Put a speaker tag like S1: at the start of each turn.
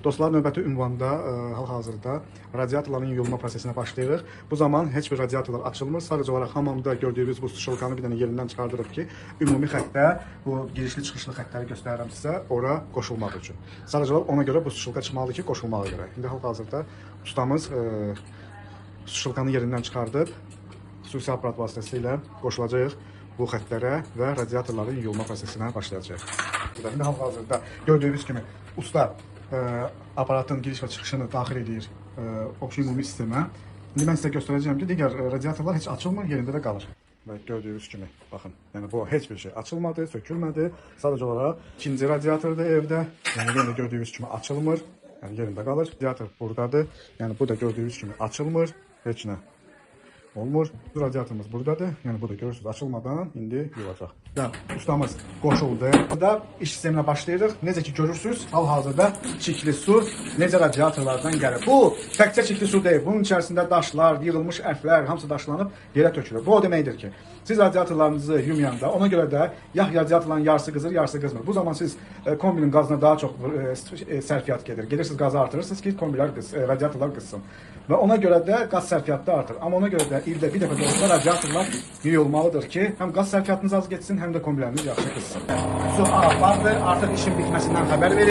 S1: Dostlar, növbəti ünvanda hal-hazırda radiatorların yuyulma prosesinə başlayırıq. Bu zaman heç bir radiatorlar açılmır. Sadəcə olaraq hamamda gördüyünüz bu suşolkanı bir dənə yerindən çıxardırıq ki, ümumi xəttə bu girişli çıxışlı xəttləri göstərirəm sizə, ora qoşulmaq üçün. Sadəcə olaraq ona görə bu suşolka çıxmalıdır ki, qoşulmağa görə. İndi hal-hazırda ustamız suşolkanı yerindən çıxardıb xüsusi aparat vasitəsilə qoşulacağıq bu xəttlərə və radiatorların yuyulma prosesinə başlayacağıq. İndi hal-hazırda gördüyünüz kimi usta aparatın giriş və çıxışını daxil edir opşi ümumi sistemə. İndi mən sizə göstərəcəyəm ki, digər radiatorlar heç açılmır, yerində də qalır. Və gördüyünüz kimi, baxın, yəni bu heç bir şey açılmadı, sökülmədi. Sadəcə olaraq ikinci radiatordur evdə. Yəni yenə də gördüyünüz kimi açılmır, yəni yerində qalır. Radiator buradadır. Yəni bu da gördüyünüz kimi açılmır, heç nə olmur. Bu radiatorumuz buradadır. Yəni bu da görürsünüz açılmadan indi yuyulacaq. Və ustamız qoşuldu. Burada iş sisteminə başlayırıq. Necə ki görürsünüz, hal-hazırda çirkli su necə radiatorlardan gəlir. Bu təkcə çirkli su deyil. Bunun içərisində daşlar, yığılmış ərflər, hamısı daşlanıb yerə tökülür. Bu o deməkdir ki, siz radiatorlarınızı yumayanda, ona görə də yağ radiatorların yarısı qızır, yarısı qızmır. Bu zaman siz kombinin qazına daha çox sərfiyyat gedir. Gedirsiniz qazı artırırsınız ki, kombilər radiatorlar qızsın. Və ona görə də qaz sərfiyyatı da artır. Amma ona görə də ildə bir dəfə də olsa radiatorlar yuyulmalıdır ki, həm qaz sərfiyyatınız az getsin, həm də kombiləriniz yaxşı qızsın. Su ağırlardır, artıq işin bitməsindən xəbər verir.